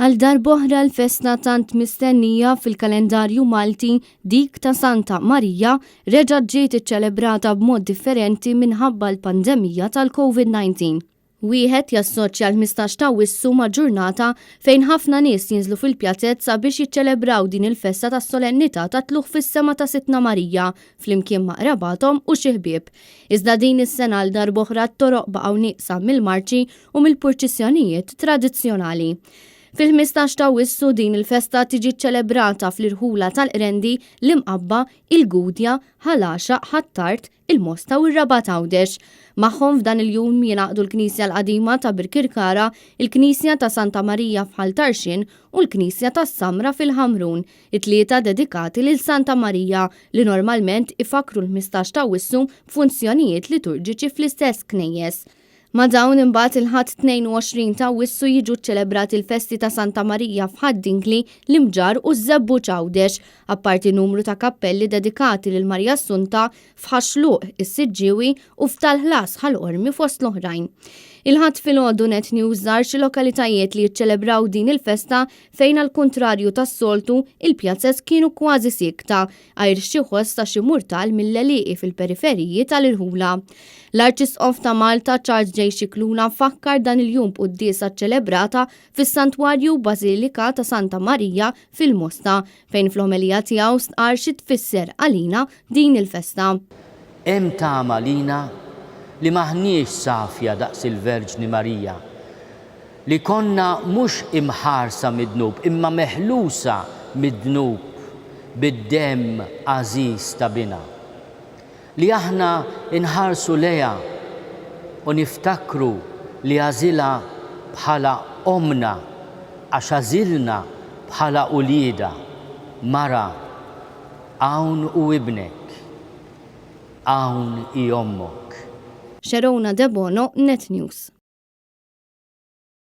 Għal darb'oħra l-festa tant mistennija fil-kalendarju Malti, dik ta' Santa Marija, reġgħet ġiet iċċelebrata b'mod differenti minħabba l-pandemija tal-Covid-19. Wieħed jassoċja l-15 t'Awwissu ma' ġurnata fejn ħafna nies jinżlu fil-pjazez sabiex jiċċelebraw din il-festa tas-solennità tat-Tlugħ fis-Sema ta' Sidtna Marija flimkien ma' qrabathom u xi ħbieb. Iżda din is-sena għal darb'oħra t-toroq baqgħu nieqsa mill-marċi u mill-purċissjonijiet tradizzjonali. Fil-15 t'Awwissu din il-festa tiġi ċċelebrata fl-irħula tal-Qrendi, l-Imqabba, il-Gudja, Ħal Għaxaq, Ħ'Attard, il-Mosta u r-Rabat Għawdex. Magħhom f'dan il-jum jingħaqdu l-Knisja l-Qadima ta' Birkirkara, il-Knisja ta' Santa Marija f'Ħal Tarxien u l-Knisja tas-Samra fil-Ħamrun, it-tlieta dedikati lil Santa Marija li normalment ifakkru l-15 t'Awwissu b'funzjonijiet liturġiċi fl-istess knejjes. Ma' dawn imbagħad il-Ħadd 22 t'Awwissu jiġu ċċelebrati l-festi ta' Santa Marija f'Ħad-Dingli, l-Imġarr u ż-Żebbuġ Għawdex, apparti numru ta' kappelli dedikati lil Marja Assunta f'Ħax-Xluq, is-Siġġiewi u f'Tal-Ħlas Ħal Qormi fost l-oħrajn. Il-Ħadd filgħodu Net News żar xi lokalitajiet li jiċċelebraw din il-festa fejn għall-kuntrarju tas-soltu, il-pjazez kienu kważi siekta għajr xi ħoss ta' xi murtal mill-għelieqi fil-periferiji tal-irħula. L-Arċisqof ta' Malta Charles J. Scicluna fakkar dan il-jum b'quddiesa ċċelebrata fis-Santwarju Bażilika ta' Santa Marija fil-Mosta, fejn fl-omelija tiegħu stqarr xi tfisser għalina din il-festa. Hemm tama għalina li m'aħniex safja daqs il-Verġni Marija, Li konna mhux imħarsa mid-dnub imma meħlusa mid-dnub bid-demm għażiż ta' Binha. Li aħna nħarsu lejha u niftakru li għażilha bħala ommna għax għażilna bħala uliedha, Mara, hawn hu ibnek, hawn hi ommok. Sherona Debono, Net News.